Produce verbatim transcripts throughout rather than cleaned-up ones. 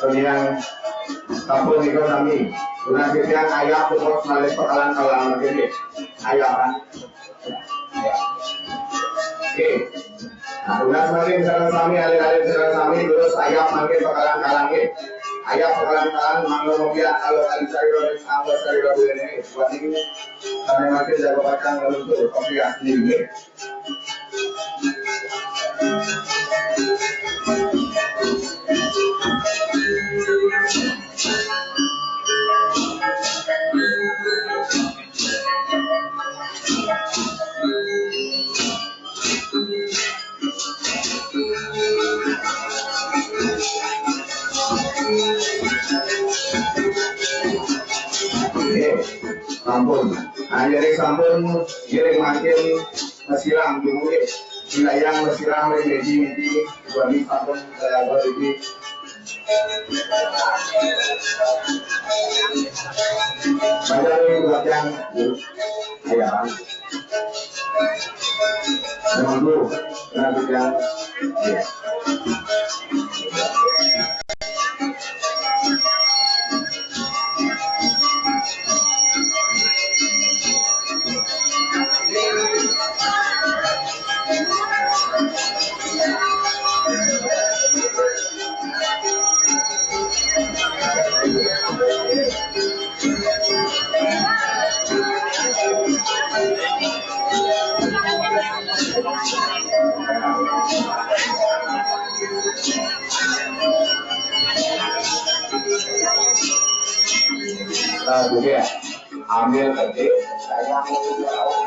Kemudian, sampun nika sami. Tunas titiang ayah puput malih pakalan-kalan mangkin. Ayah, kan? Oke. Nah, tunas mangkin sareng sami, alit-alit sareng sami, terus ayah mangkin pakalan-kalan, nggih. Ayah pakalan-kalan, mangga mopiak kalau kali sarira ring angga sarira duene. Buat ini, kami mangkin jaga pacang ngeluntur, kopi asli, nggih. Nggih, sampun. Nah, yen sampun, ngiring mangkin masiram dumugi. Wilayah masiram ring mriki niki, wali sampun kalawan iki. Panjang ring belakang, Bu. Ya. Monggo, perhatikan. Ya. Nah, gitu ya. Ambil gede, saya mau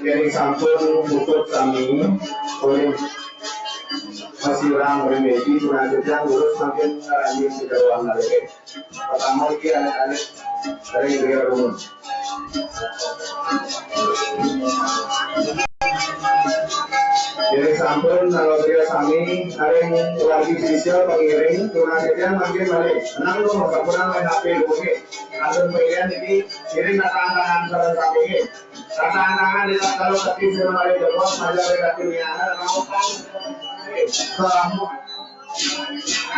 Jadi sampun puput sami, oleh masiram, oleh Medi, selanjutnya lurus makin ngarani sejauhan lagi. Pertama iki anak-anak dari Ria Rungun. Jadi sampun kalau dia sami, saling lagi sisya pengiring, selanjutnya makin balik. Tenang dulu, sampun main H P dulu, oke. Atur pilihan ini, ini tantangan salah satu ini. Tantangan di kalau tapi sudah ada jawab, ada ada dunia, ada mau kan. Salam.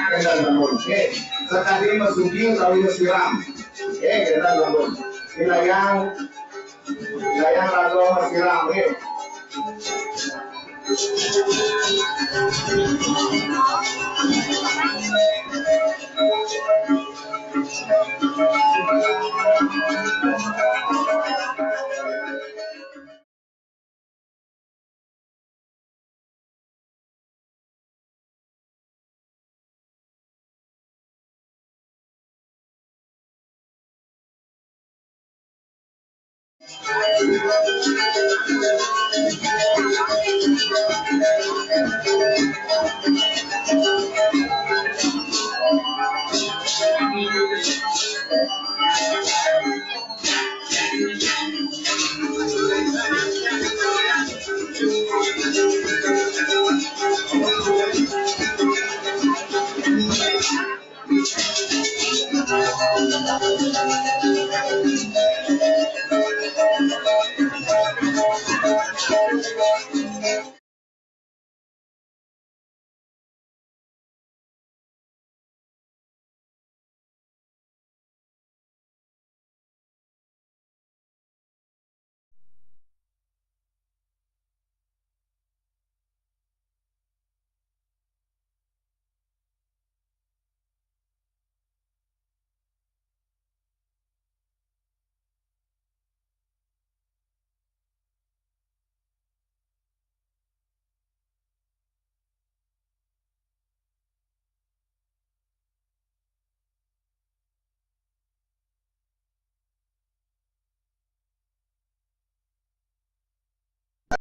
Kendal lembut. Oke. Sekali masuki utawi siram. Oke, kendal lembut. Wilayah, wilayah lagu siram. Oke.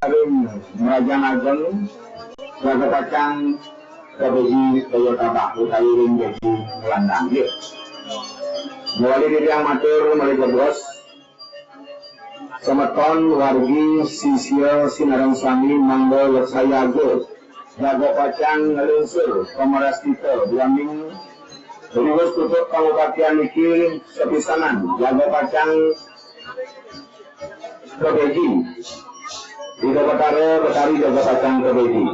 Ring Rajan Ageng, jaga pacang kabeji kaya tabak utawi ring beji landang, nggih. Mawali titiang matur malih jebos, semeton wargi sisia sinareng sami mangda leksayaga, jaga pacang nglungsur pamarastita duaning riwus puput pangupatian niki sepisanan, jaga pacang kabeji. Ida Betara, Betari jaga pacang kabeji.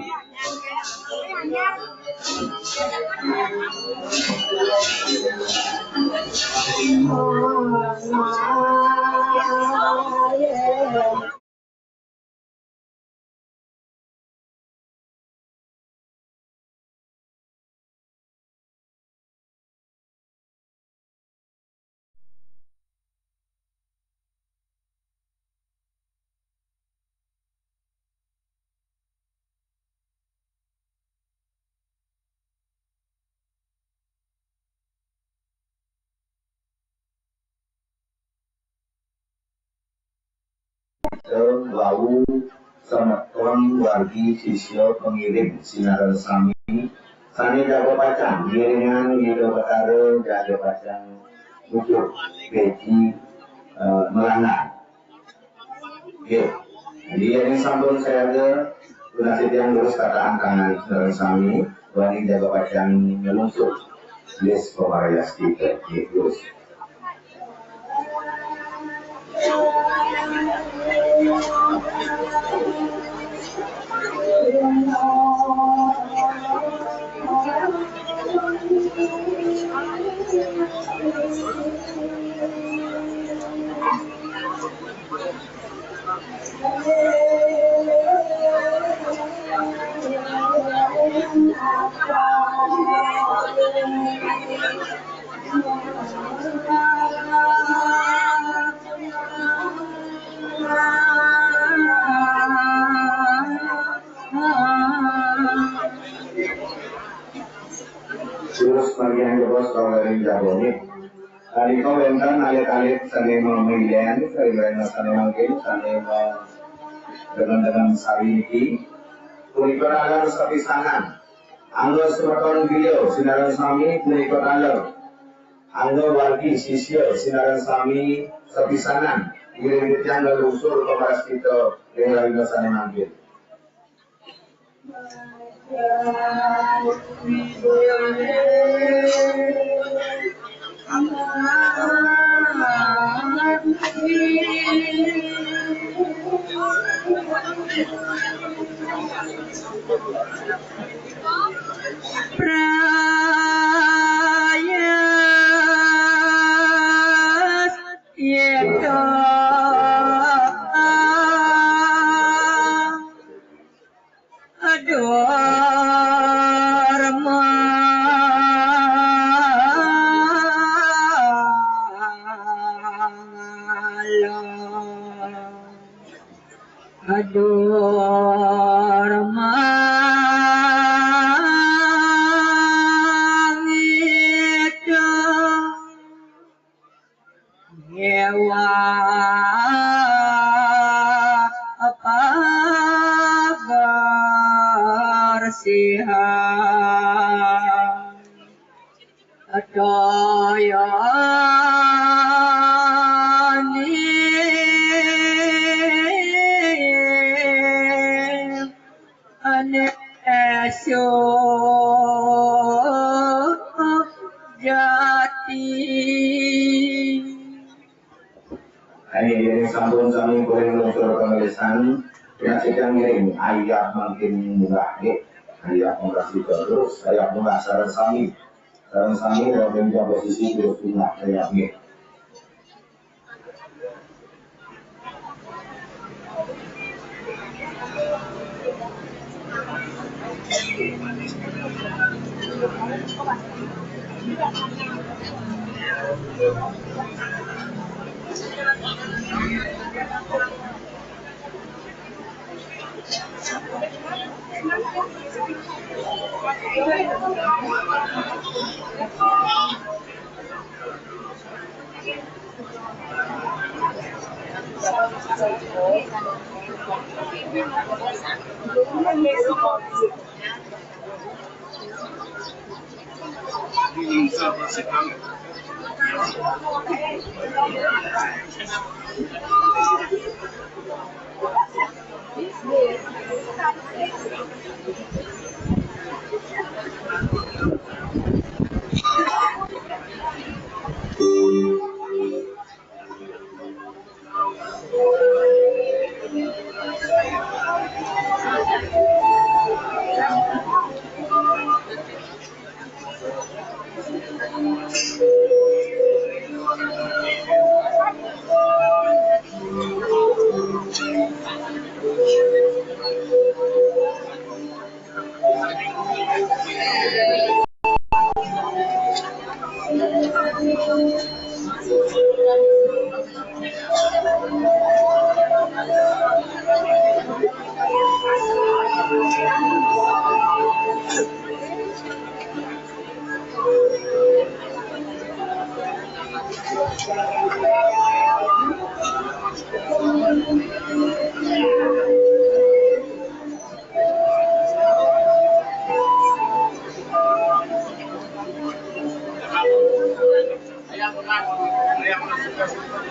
Wau semeton wargi sisia pengiring sinareng sami sane jaga pacang ngiringang Ida Betara jaga pacang puput beji, eh, melanggar. Nggih. Jadi, yen sampun sayaga, tunas titiang terus kataan tangan sareng sami, wani jaga pacang nglungsur. Yes, pamarayas kita. Nggih, terus. Terus bagian jebos kawérin jabone. Tadi kau wénten alit-alit sane mamilen, sane sane mangkin, sane ma- Dengan-dengan sari niki, punika taler sepisanan. Angga semeton griya sinareng sami punika taler. Angga wargi sisya sinareng sami sepisanan. Ngiring titiang nglungsur pamarastita ring rahina sane mangkin. Prayas yeta Dharma Dharma Ngewa pagar sihan. Dayani ane esuk jati. Ayo, yen sampun sami kuring lungsur pangalisan, pinasitan ngiring, ayah mangkin munggah nggih. Ayah munggah sida terus, ayah munggah sareng sami. Sareng sami wonten ing posisi terus munggah ayah nggih.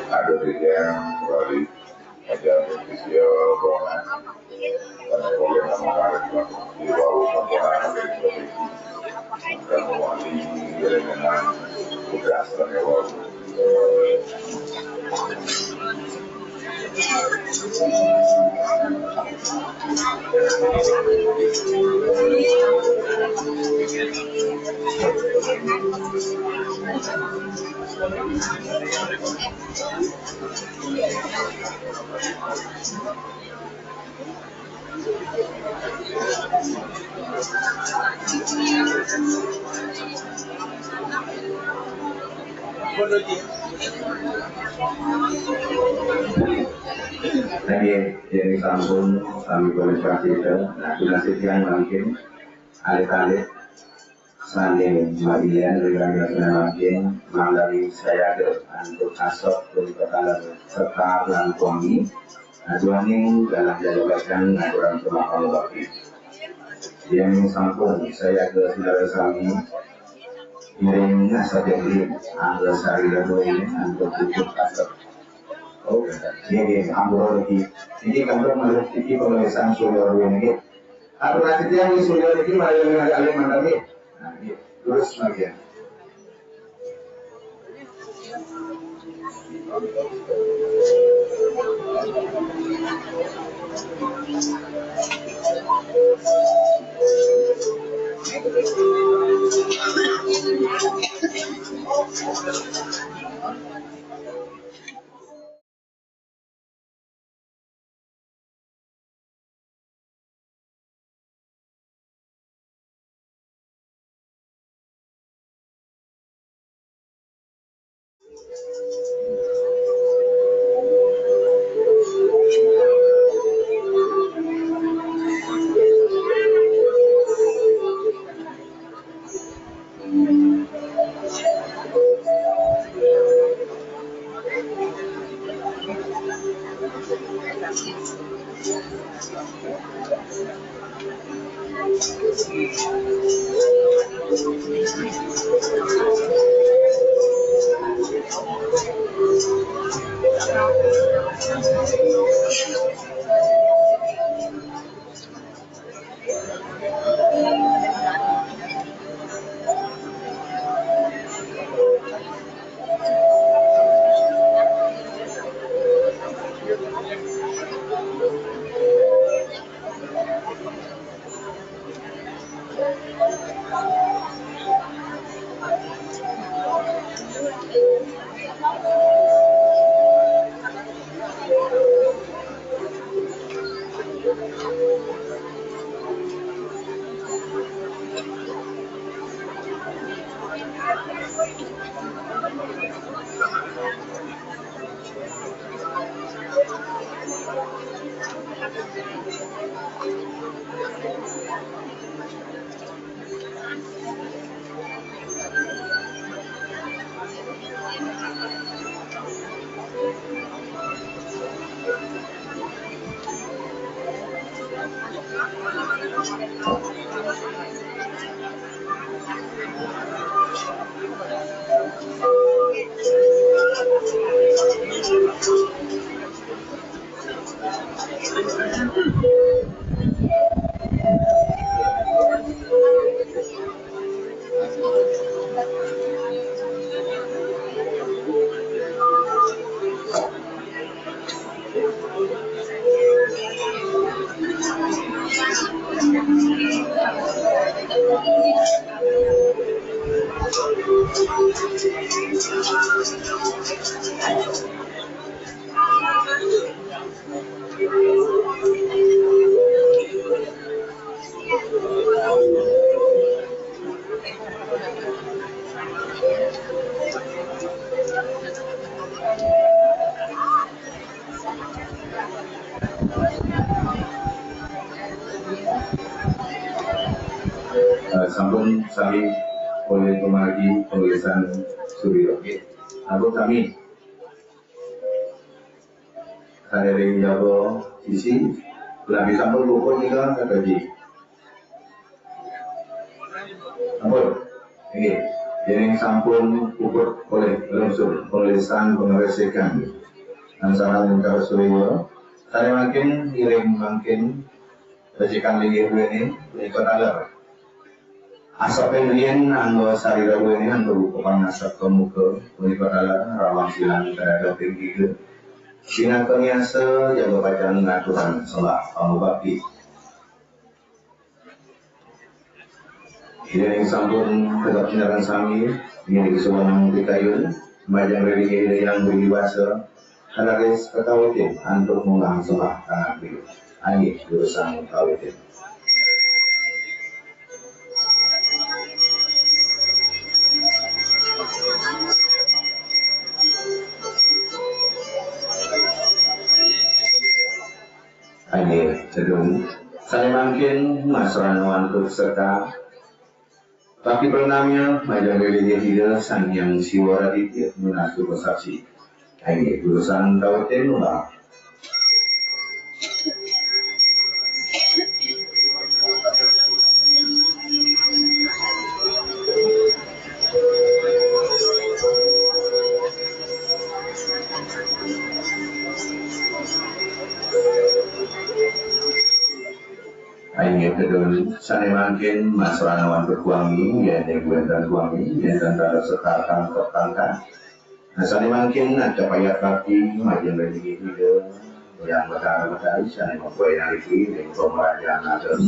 Aduh, dia kembali. Aja ofisial ruangan. Karena boleh nama karet di bawah komponen. Dan wali, dengan tugas dan wali. Nggih, yen sampun sami komunikasi, nah, dinasih yang mangkin alit-alit sane malian ring rasa mangkin mangdani sayaga antuk asok punika taler sekar lan wangi. Aduaning dalam jalabakan ngaturang sembah pangubakti. Yén sampun sayaga sinareng sami, ngiring ngasabin angga sari radué antuk puput asep. Oh, nggih, nggih, ampura niki. Niki kantun malih niki panglesan surya radué niki. Atur titiang niki surya niki malih alim-alim mantami. Nah, nggih. Terus mangkin. Eh, sampun sami olih pemargi penulisan Suryo. Nggih. Sampun sami. Sadereng jaga sisi, lambi sampun puput nika, kata ji. Sampun. Nggih. Déning sampun puput olih lungsur penulisan pengresikan. Angsana lingkar surya, sané mangkin ngiring mangkin recikan linggih duéné, punika taler. Aseping riyin angga sarira duéné antuk kapangasep ka muka, punika taler rawang silang kadadeping tiga. Pinaka niasa jaga pacang ngaturang sembah pangubakti. Ida ing sampun tegap sinareng sami, inggih suwanang pikayun, majeng ring Ida Hyang Widhi Wasa, kalaris kakawitin antuk munggahang sembah tangah biu. Inggih, durusang kawitin. Inggih, sedeng. Sané mangkin masrana antuk seka. Paki pranamya majeng ring Ida Sang Hyang Siwa Raditya nunas rupa saksi. Inggih, durusang kawitin. Inggih tedun, sane mangkin masrana wantun kuangi, yen ing wenten kuangi, yen ten dados sekar kang tetangkan. Nah, sane mangkin nancap ayat bakti, majeng ring Ida, Hyang Betara Betari, sane mengkoe naliki, ring pamrajan ageng.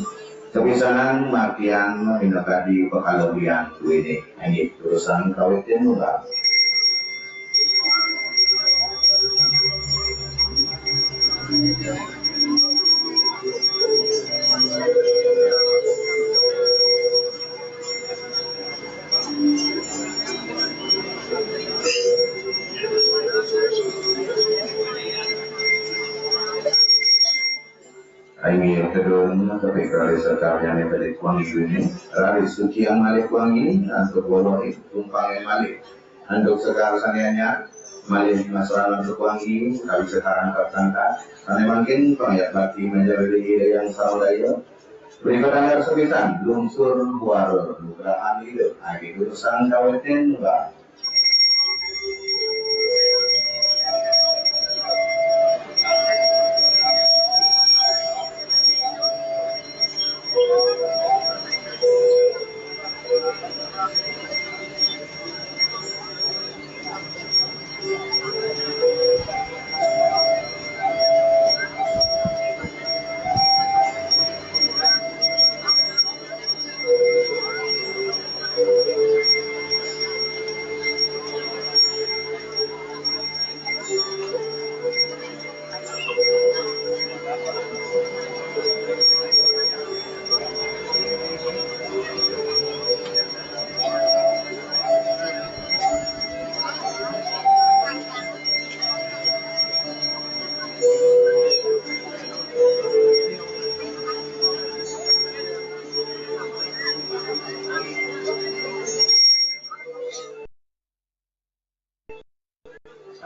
Sepisanan martian, minakadi pakalumpian duene. Inggih, durusang kawitin munggah. Inggih tedun, tepik raris sekaryane balik wangi duene, raris suciang malih wangi, antuk wewehe, tumpangen malih. Antuk sekar sane anyar, malih masrana antuk wangi, raris sekar angkat-angkat, sane mangkin pangayat bakti manjari Ida Hyang Sawadaya. Pripatanggar sepisan, lungsur wara nugrahan Ida, agi durusang kawitin munggah.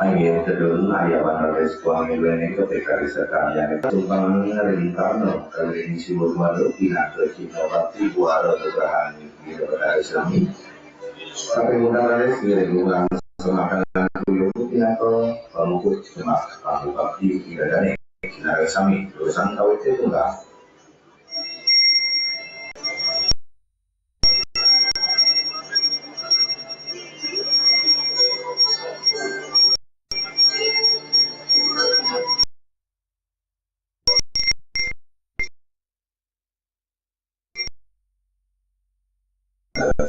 Inggih tedun, ayawan raris kuangi duene, kepikari sekaryan tumpangan ring karna, ring siwur waru, pinaka cipta bakti, wara nugrahan Ida Betara Sami. Kaping untat raris ngiring unggah semakenan tuyung, pinaka pamuput semak pangubakti Ida Dane. Sinareng sami, durusang kawitin munggah.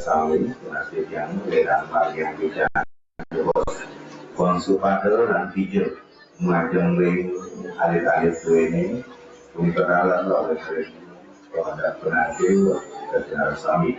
Sami, nasib yang ledang bagian bicara. Wong supada lan pijak. Majeng ring alit-alit duene, punika taler oleh ring pangandap penantu, ketenaran sami.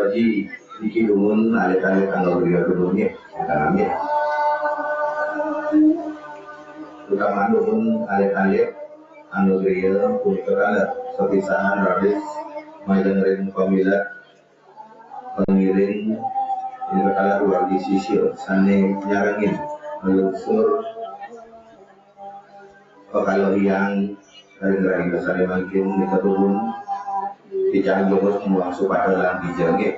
Aji, niki dumun alit-alit angga griya dumun nggih, wonten nggih. Utama dumun alit-alit angga griya punika taler, sepisanan raris majeng ring pamilet pangiring punika taler wargi sisya sane nyarengin nglungsur Kalau yang ring raina sane mangkin kita turun, kita jogos muang supada lan bijil, nggih.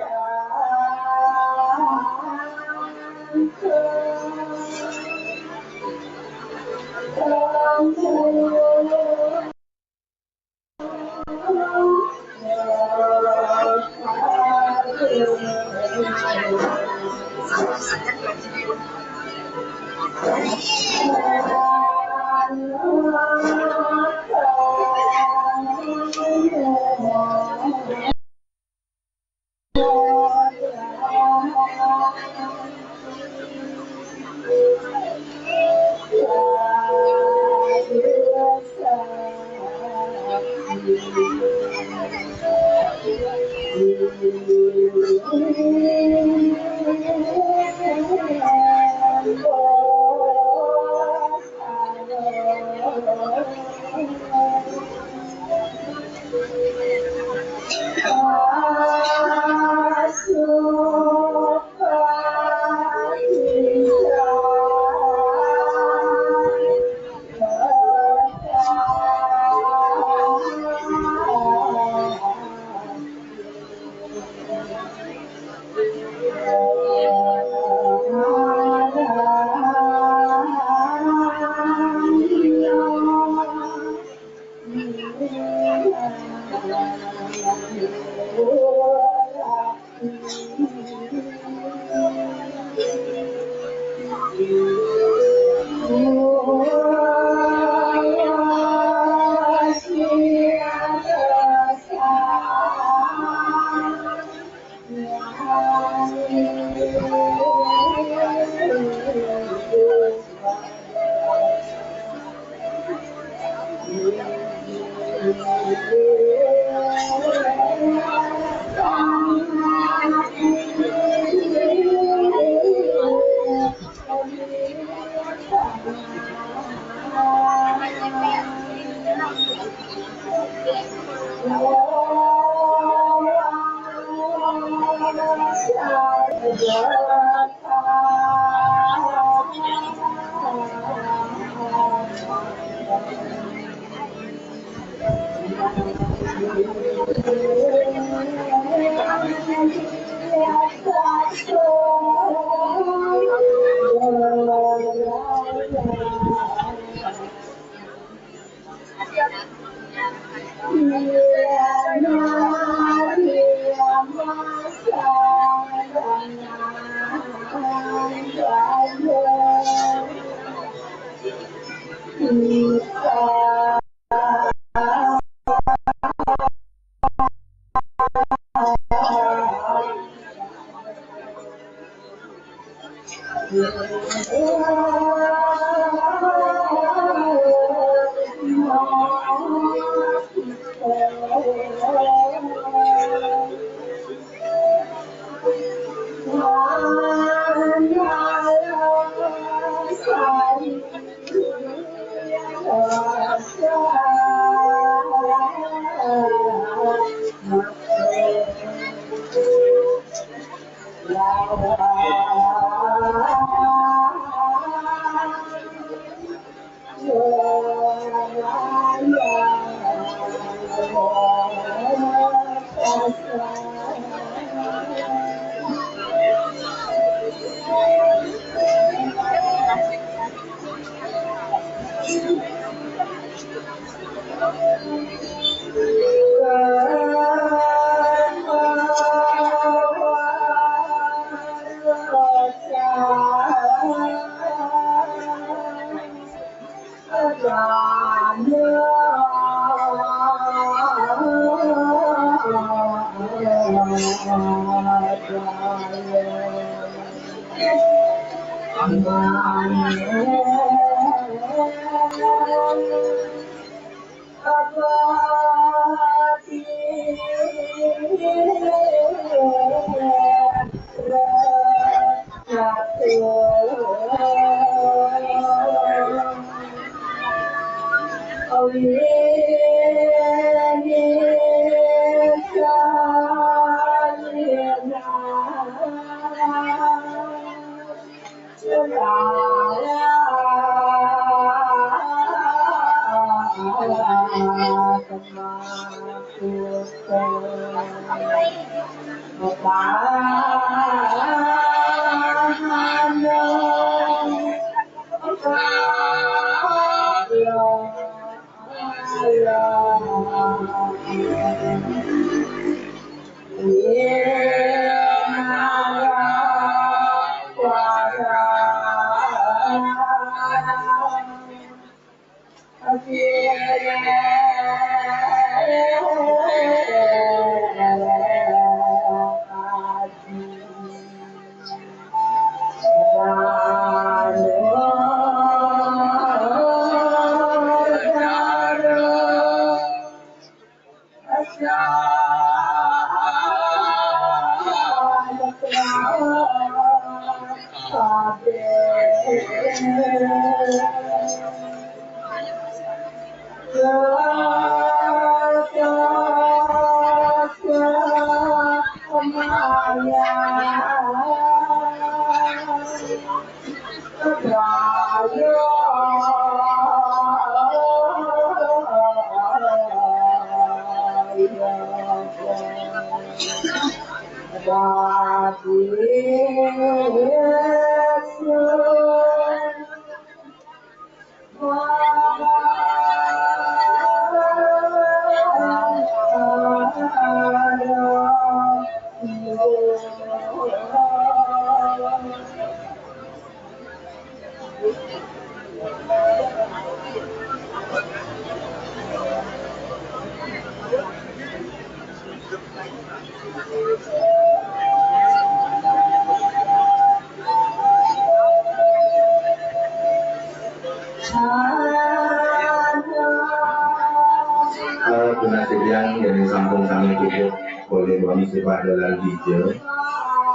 Eh, penasiran yang sampun sami puput olih Wang Sipada lan Dija.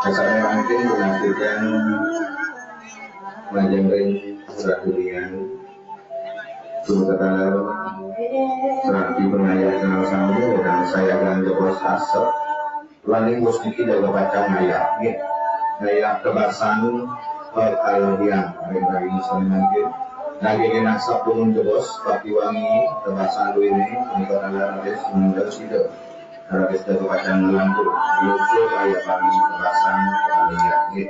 Sasané mangkin penasiran majeng ring Ratu Lian. Sumekatal rabi pangayah sareng sami, wédang sayagan jebos asep. Lan ing wus niki jaga pacang ngayah, nggih. Ngayah tebasan pekalawian ring rayi sané mangkin. Nagingin asep dumun jebos, pati wangi, tebasan duwéné, punika taler raris mangda sida. Raris jaga pacang nglantur, nyucur ayapan tebasan pekalawian, nggih.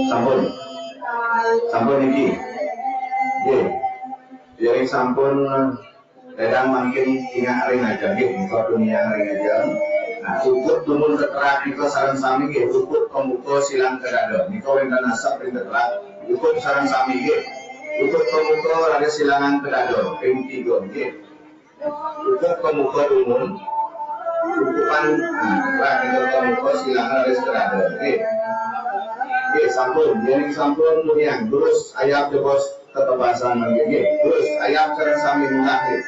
Sampun. Sampun niki. Nggih. Yen sampun, wédang mangkin tingak ring ajeng nggih, nika tuniang ring ajeng. Nah, puput dumun ketrak nika sareng sami nggih, puput pamuka silang kadada. Nika wénten asep ring ketrak, puput sareng sami nggih. Puput pamuka raris silangan kadada, ping tiga nggih. Puput pamuka dumun. Puputan, nah, ketrak nika pamuka silangan raris kadada. Nggih. Nggih, sampun. Yen sampun tuniang, durus ayah jebos tetebasan mangkin nggih. Terus ayah sareng sami munggah nggih.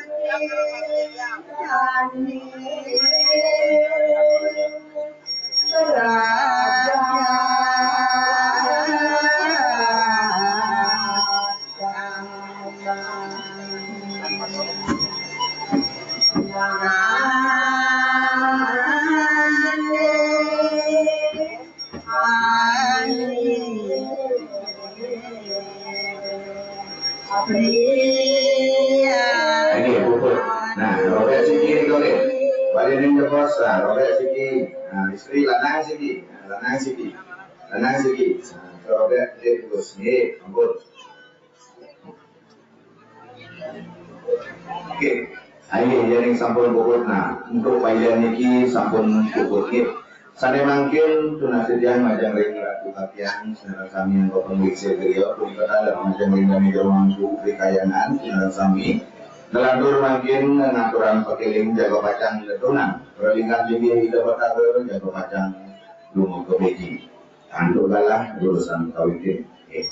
Nggih, puput. Nah, robek siki nika nggih. Bali ning jebos, nah, robek siki. Nah, istri lanang siki. Nah, lanang siki. Lanang siki. Nah, robek nggih, bagus. Nggih, ampun. Nggih. Ayo, yen sampun puput. Nah, untuk paican niki sampun puput nggih. Sané mangkin tunas titiang majeng ring Ratu Katiang, sareng sami angga panglingsir griya, punika taler majeng ring Dami Jero Mangku Rikayangan, sareng sami. Nglantur mangkin ngaturang pakéling jaga pacang netunang. Pralingan linggih Ida Batara jaga pacang dumugi. Antuk galah urusan kawitin. Nggih.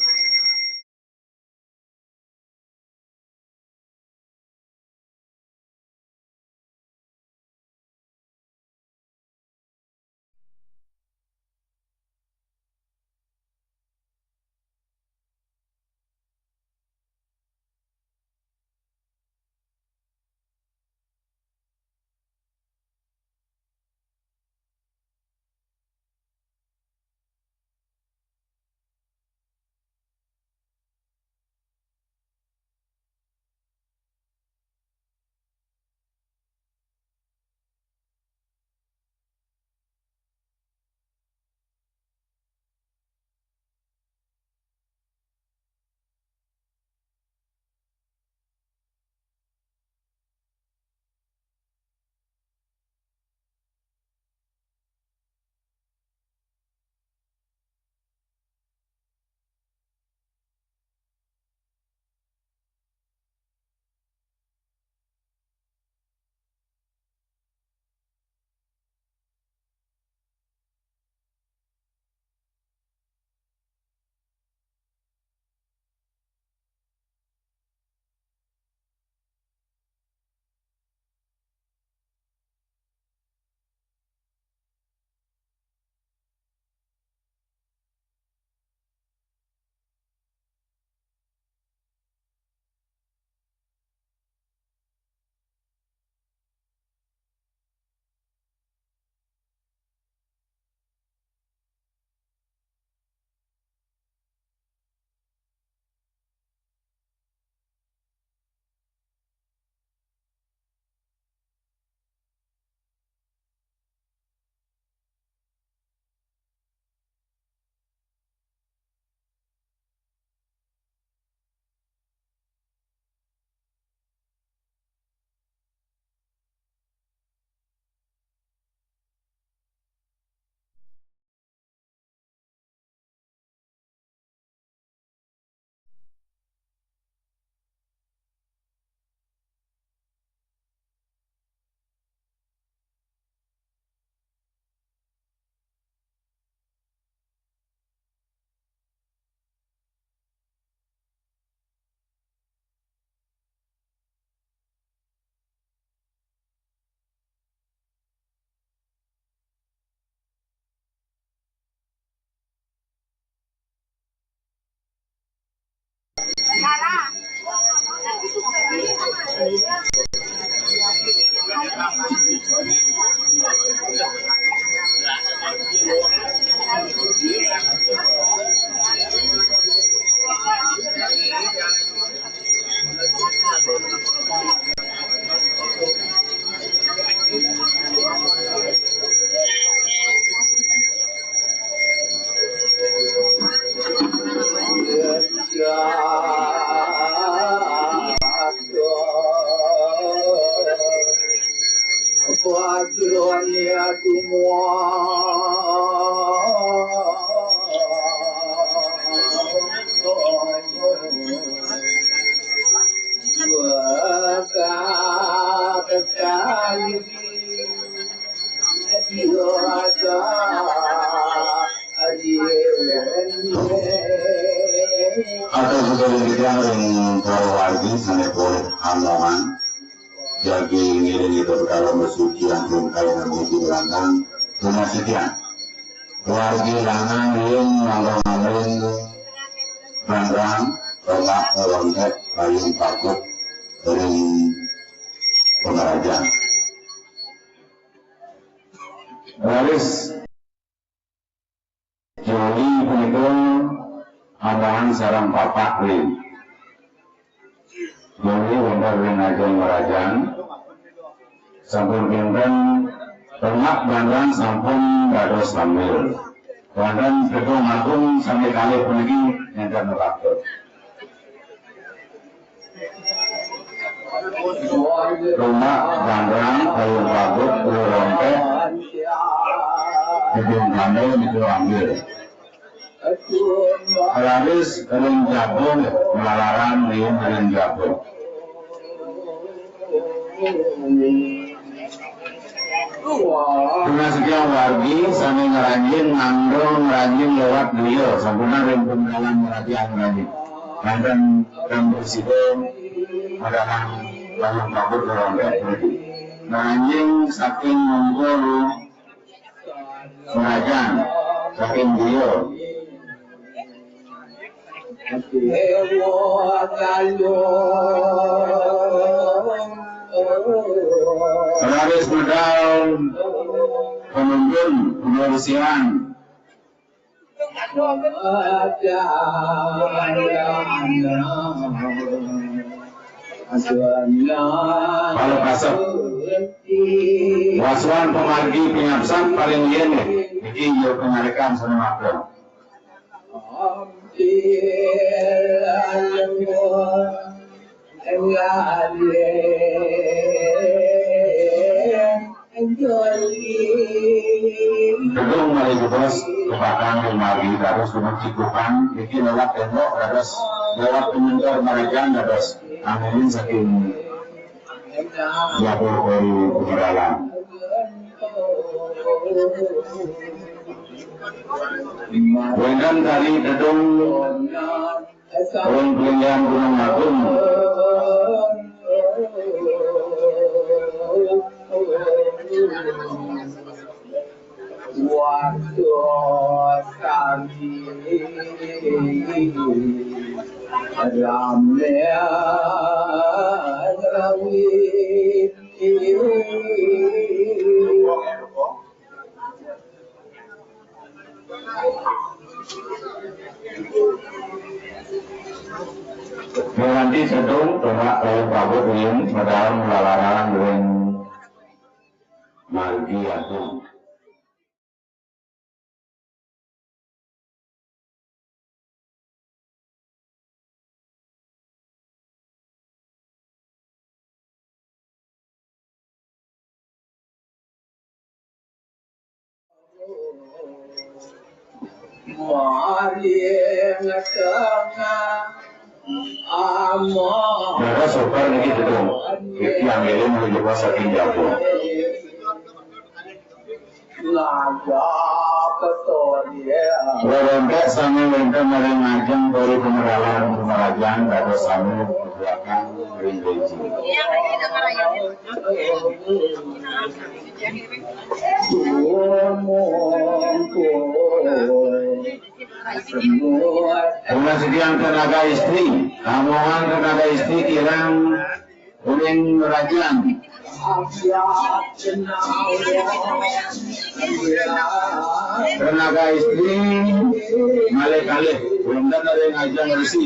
Atau sudah demikian ring para wargi sané polih amongan, jagi ngiring ida bekala masuci antuk kaya nabi di belakang, sumasikian. Wargi lanang ring mangga ngamring bandrang, tomak, ngelontek, payung pakut, ring pangarajan. Raris Joli punika amongan sareng papak ring. Joli wénten ring ajeng marajan. Sampun kinten, tomak bandrang sampun dados sambil. Wénten Gedung Agung sané kalih puniki nénten neraka. Tomak, bandrang, payung pakut, kuil rompéh, gedung kandel, niku ambil. Raris ring jaba, malararan ring, ring jaba. Tunas titiang wargi sané ngranjing, nganggé ngranjing lewat griya, sampunang ring pembedalan ngranjing, ngranjing. Wénten ring presida madalang payung pakut rompéh puniki. Ngranjing saking mungkur marajan, saking griya. Raris medal penuntun pembersihan. Pala kasep. Wasuan pamargi panyapsap paling liané. Niki ya panyarikan sané matur. Gedung malih jebos kebakang ring margi dados dumun cikupan, niki lewat tembok dados, lewat penyengker marajan dados angin saking dapur kori pemeralan. Wénten kari gedung Ring Pelian Gunung Agung. Waduh, kami ramé, ramé. Nganti sedung tomak kaya prabot riin medal malararan ring margi agung. Dados super niki gedung. Tiang ngiring menuju saking jaba. Wewentek sami wénten ring ajeng kori pemeralan pemerajan dados sami kegiatan ring gereja. Tunas titiang tenaga istri, amongan tenaga istri kirang uning rajan. Tenaga istri malih kalih, wénten ring ajeng resi.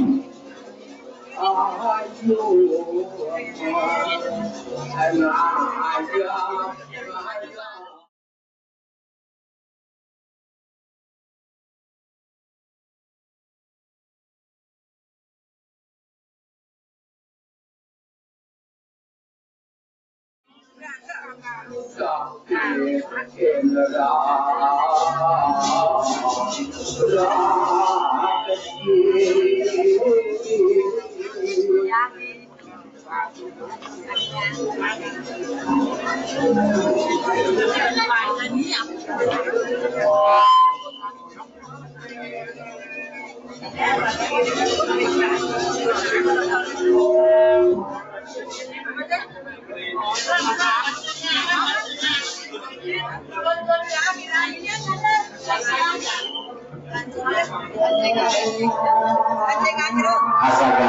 Astaga.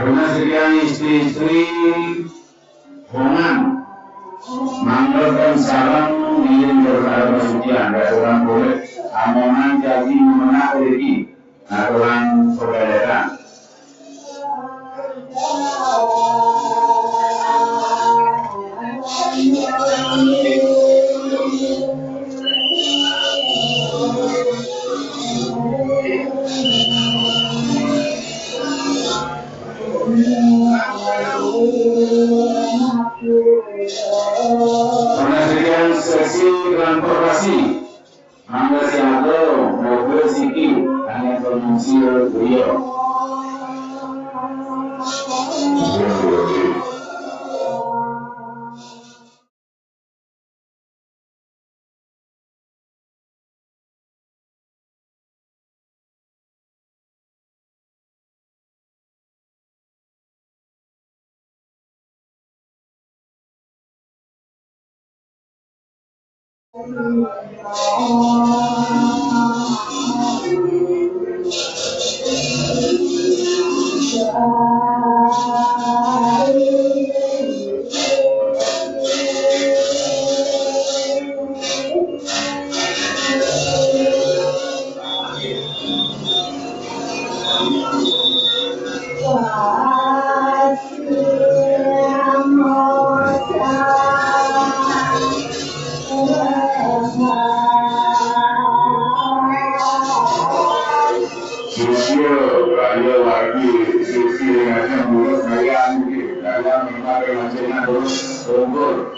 Karena sekian istri-istri Bongan, manggakan sareng ngiring berkara pasucian, nek ora boleh, amongan jagi menak riki, aturan pegaletan. Panasekian seksi transportasi. Mangga siaga mobil siki hanya pengungsil beliau. Sisya, kaya wargi, sisya ing ajeng mulus kaya anggih, kaya memakai mancing terus tungkul.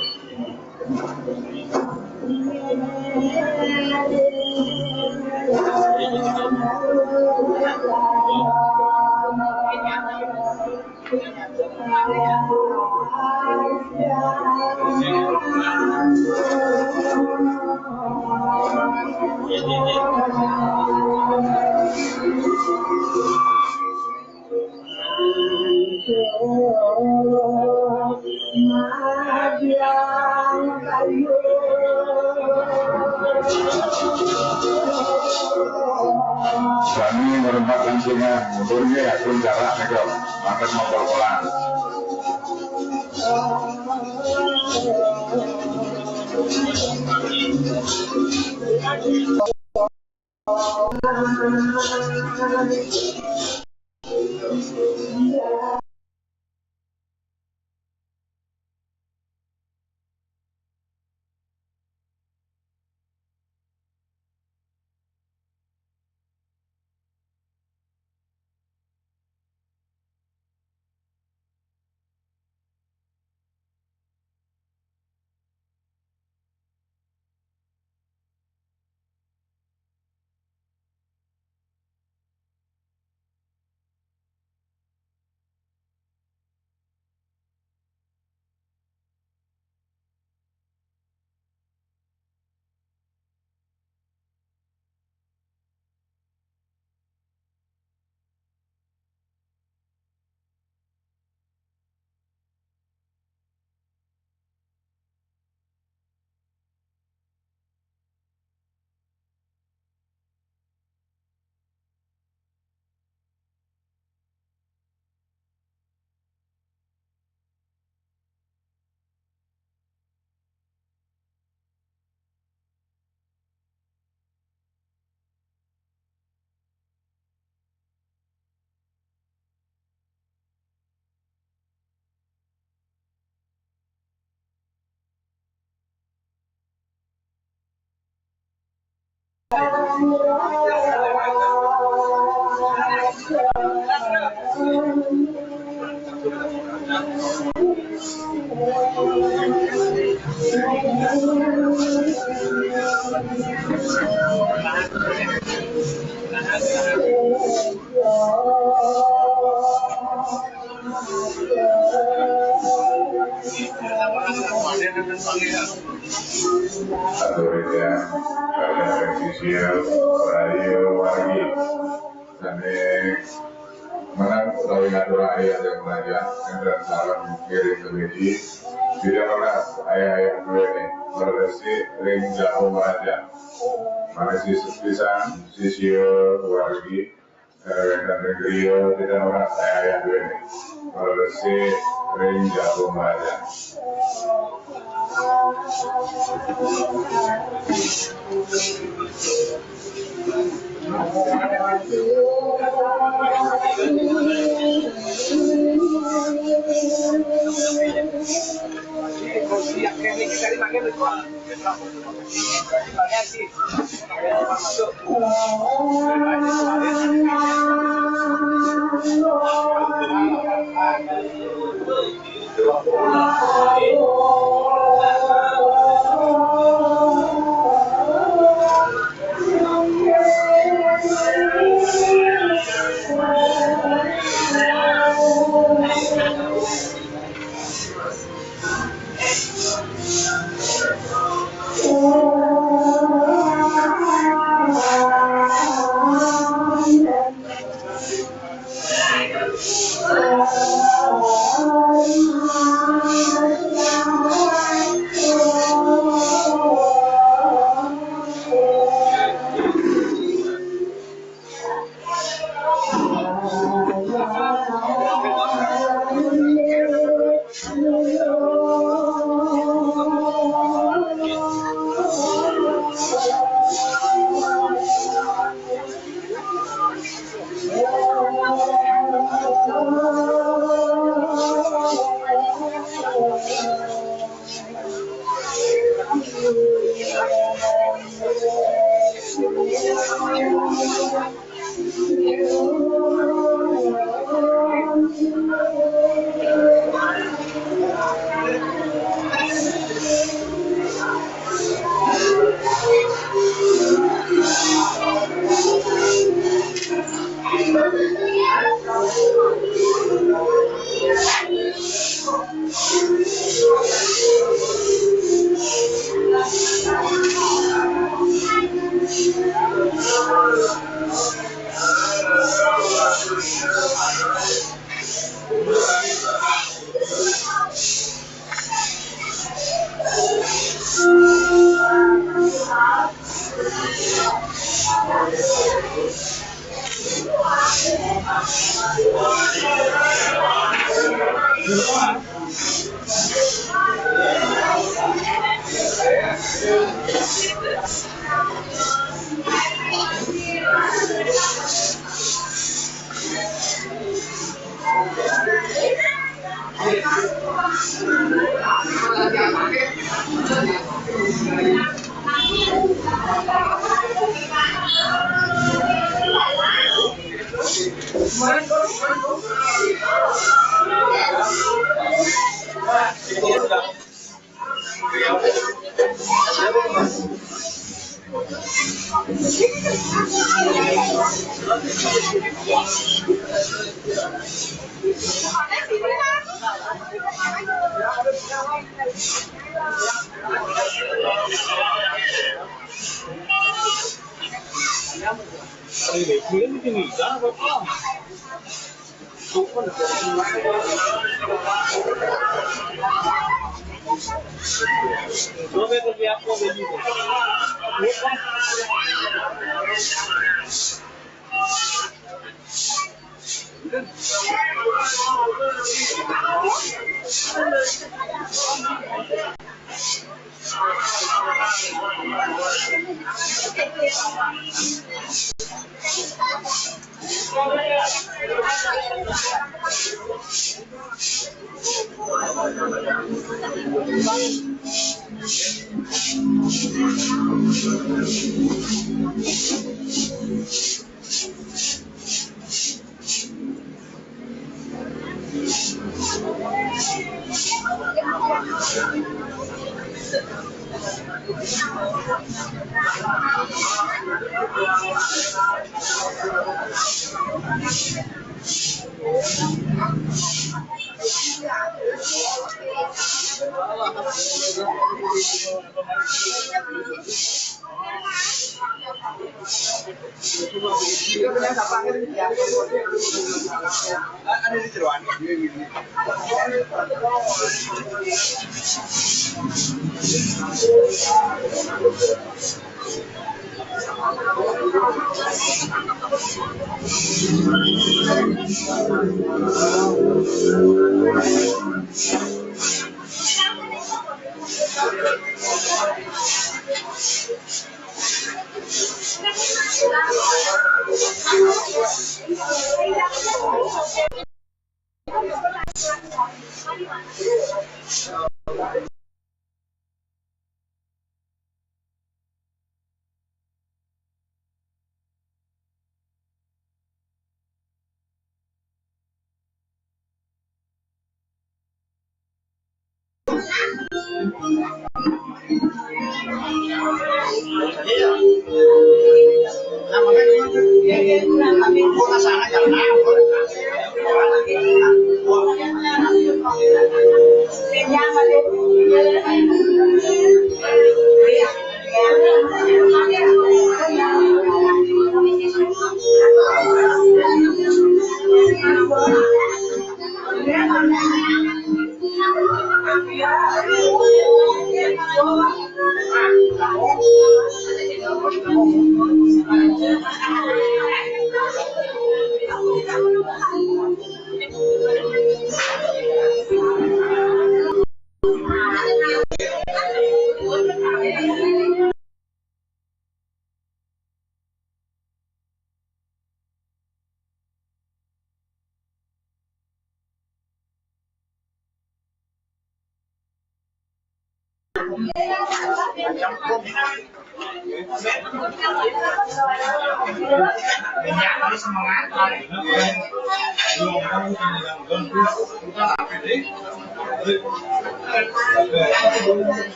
Sami ngrempak lancingan, mundur nggih, atur jarak nika, mangkat mongkol-kolan. Atur ya, pada sisi rahayu wargi. Sané menang utawi ngatur ayah yang raja, dan salam ngiring kemedi. Tidak keras ayah-ayah duwéné, meresi ring jagung raja. Manisi sepisan, sisia wargi, wénten ring griya, tidak keras ayah-ayah duwéné, meresi ring jagung raja.